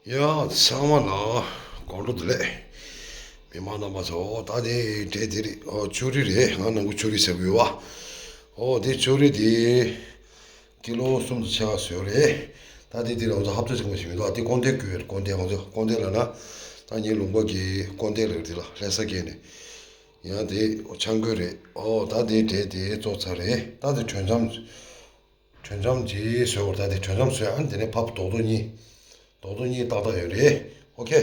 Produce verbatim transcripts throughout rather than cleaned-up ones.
ཡ་ཚང་མ་ལ་དགོང་དྲོ་བདེ་ལེགས། མི་མང་རྣམ་པ་ཚོ། ད་དེ་འབྲས་དེ་རེད། ཨོ་ཅོ་རི་རེད། ང་ནང་ཁུལ་ཅོ་རི་ཟེར་གི་ཡོད་བ། ཨོ་དེ་ཅོ་རི་དེ་ཀི་ལོ་གསུམ་དང་ཕྱེད་ཀ་ཟེར་རེད། ད་དེ་དེ་ལ་ང་ཚོ་ཧབ་ཏ་ཅིག་མ་ཞིག་མི་འདུག་ཨ་དེ་ཀོན་ཏེ་བརྐོས་ཡོད་རེད། ཀོན་ཏེ་ང་ཚོ་ཀོན་ཏེ་ལ་ན་ད་ངའི་ལུང་པ་གི་ཀོན་ཏེ་ལ་དེ་ལ་ལྷ་ས་གི་ནས་ཡང་དེ་ཆང་གོས་རེད། ཨོ་ད་དེ་འབྲས་དེ་བཙོ་ཚར་རེད། ད་དེ་དྲོད་འཇམ། དྲོད་འཇམ་གྱིས་བཟོས་བར། ད་དེ་དྲོད་འཇམ་བཟོས། ཨ་ནི་དེ་ནས་ཕབ་རྡོག་རྡོག་གཉིས། རྡོག་རྡོག་གཉིས་ཏག་ཏག་ཡོད་རེད། ཨོ་ཁེ།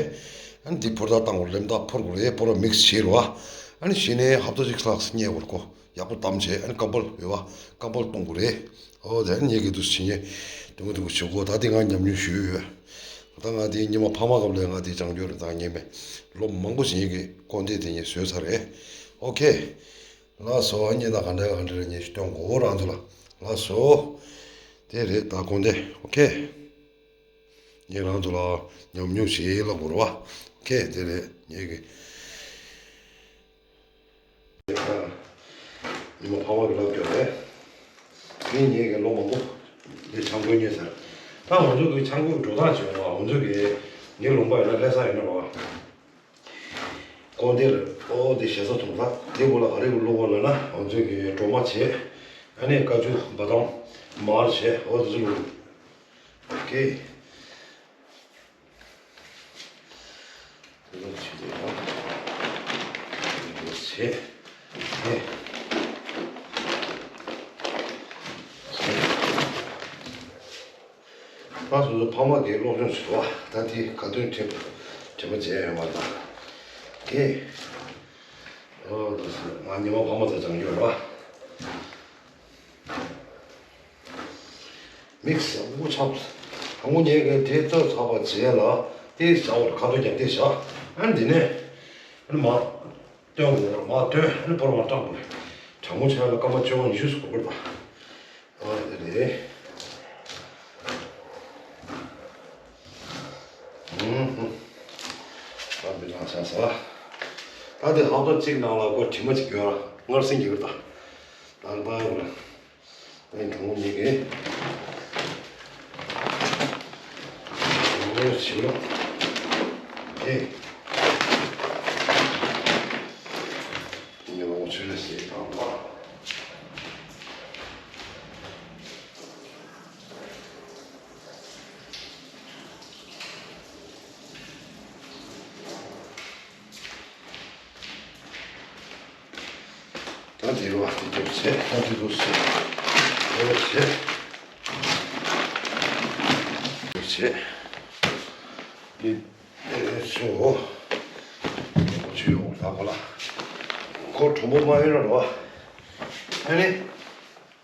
ཨ་ནི་དེ་ཕུར་ཐག་བཏང་དགོས། རེམ་ཐག་ཕུར་དགོས་རེད། པུ་ར་མིག་སི་བྱེད་རོགས། ཨ་ནི་གཞི་ནས་ཧབ་ཏ་གཅིག་ལྷག་ཙམ་བསྙལ་དགོས་རེད་ཁོ། ཡག་པོ་བསྡམས་བྱས། ཨ་ནི་སྐམ་པོ་ཡོད་བ། སྐམ་པོ་གཏོང་དགོས་རེད། ཨོ་དེ་ཨ་ནི་ངེད་ཀྱི་འདུག་སེ་བྱེད་མཁན་དེ་མོ་དེ་མོ་བྱེད་དགོས། ད་དེ་ང་ཉམས་མྱོང་ཞུས་ཡོད། ད་ང་དེ་ཉི་མ་ཕ་མ་སྐབས་ལ་ང་དེ་སྦྱང་རྒྱུ་རེད། ད་ངས་མེད་ལོ་མང་པོ་ཞིག་ངེད་ཀྱི་ཀོན་ཏེ་དེ་ངས་བཟོས་ཚར་རེད། ཨོ་ཁེ། ལགས་སོ། ཨ་ནི་ད་ག་འདྲ་ག་འདྲ་རེད་ངས་སྟོན་གོ་རང་ཚོ་ལ། ལགས་སོ། དེ་རེད་ད་ཀོན་ཏེ། ཨོ་ཁེ། ངས་རང་ཚོ་ལ་ཉམས་མྱོང་ཞིག་ལབ་དགོས་རེད་བ། ཨོ་ཁེ། དེ་རེད་ངས་ཀྱི། ཉི་མ་ཕ་མ་གི་ལབ་རྒྱུ་རེད། ངས་ངས་ཀྱི་ལོ་མང་པོ་འདི་ཆང་གོས་རྙེད་ཚར། ད་ང་ཚོ་གི་ཆང་གོས་འགྲོ་སྟངས་བྱས་པ། ང་ཚོ་གི་ངའི་ལུང་པ་ཡིན་ན་ལྷ་ས་ཡིན་ན་རེད་བ། ཀོན་ཏེ་ལ་ཨོ་དེ་ཞེ་ས་ཐུང་ཐག་དེ་བོ་ལ་ག་རེ་གི་བླུག་གོ་ལབ་ན། ང་ཚོས་གི་སྒྲོལ་མ་བྱས། ཨ་ནི་ཀ་ཅུ་བ་དམ་མར་བྱས། ཨོ་དེ་ཚོ་བླུག་ཨོ་ཁེ། དེ་ཚོ་བྱས་ཏེ་ཡང་དེ་བྱས། ཨེ། ད་སོ་སོ་ཕ་མ་གིས་སློབ་སྦྱོང་བྱེད་པ། ད་དེ་ག་དུས་དྲན་དྲན་པ་བརྗེད་ཡོད་མ་རེད་ད། དེ། ཨོ་ད་སོ་ང་ཉི་མ་ཕ་མ་ཚོ་སྦྱང་རྒྱུ་རེད་པ། མིག་སི་དབུ་ཆགས། དང་པོ་ངས་གི་དེ་བཙོས་ཚར་བ་རྗེས་ལ་དེ་བཞག་པ་རེད། ཁ་ཐུག་ཀྱང་དེ་བཞག་ཨ་ནི་དེ་ནས་ཨ་ནི་མ། སྟོན་དགོས། མར་སྟོན། ཨ་ནི་ཕོར་པ་སྐྲངས་དགོས། གྲང་མོ་ཆགས་ལ་སྐར་མ་བཅོ་ལྔ་ཉི་ཤུ་ཙམ་འགོར་དགོས་པ། ཨ་དེ་རེད། ཨུམ་ཧུམ། ད་འདི་ནང་ཆགས་ས། ད་དེ་ཧབ་ཏ་གཅིག་ནང་ལ་སྒོ་དྲི་མ་གཅིག་ཡོད་ར། སྔར་སྲིང་གི་ཡོད་ད། ད་ད་ཡོད་ར། ཨེ་གྲོང་མི་གི། གྲོང་མི་ཞིག་ལ། ཨེ། ཉི་མ་ཆུ་ལ་ཞིག་དང་པ། ད་དེ་རུ་བ་དེ་འདུག་བྱས། ད་དེ་འདུག་བྱས། འདུག་བྱས། འདུག་བྱས། འདི་ཨེ་སོ། ཆུ་ཡོང་ལ་གོ་ལ། ཁོ་གྲོང་པོ་མ་ཡིན་ར་རོ། ཨ་ནི་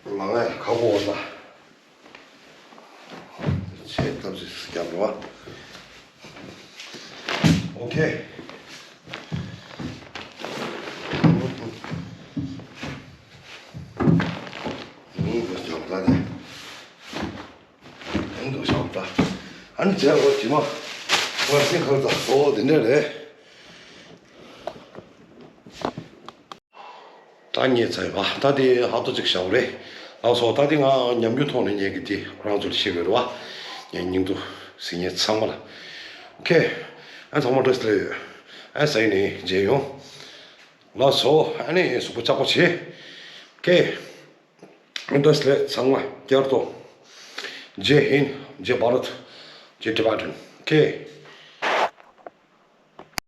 ལ་ངས་ཁ་གོ་བ་ལ། ཆེ་ཐབས་ཤིག་རྒྱབ་རོགས། ཨོ་ཁེ། ཨུ་ཧུ། ཨུ་ཧུ་རྒྱབ་ད་དེ། ཨུ་ཧུ་རྒྱབ་ད། ཨ་ནི་རྗེས་ལ་དྲི་མ། ང་སེམས་ཁར་ད། ཨོ་དེ་འདྲ་རེད། ད་རྙེད་ཚར་ཡོད་པ། ད་དེ་ཧབ་ཏ་གཅིག་བཞག་རེད། ལགས་སོ། ད་དེ་ང་ཉམས་འགྱུར་ཐོག་ནས་ངས་ཀྱི་དེ་རང་ཚོར་བཤད་དགོས་རེད་པ། ངའི་སྙིང་སྡུག་ཟིན་ཉེ་ཚང་མ་ལ། ཨོ་ཁེ། ཨ་ཚང་མ་བཀྲ་ཤིས་བདེ་ལེགས་ཡོད། ཨ་ས་ཡིན་ནས་མཇལ་ཡོང་། ལགས་སོ། ཨ་ནི་གཟུགས་པོ་ལྕགས་པོ་བྱེད། ཨོ་ཁེ། བཀྲ་ཤིས་བདེ་ལེགས་ཚང་མ་བསྐྱར་དུ། ཇེ་ཧིན། ཇེ་བྷ་རད། ཇེ་ཊི་བྷེ་ཊན། ཨོ་ཁེ།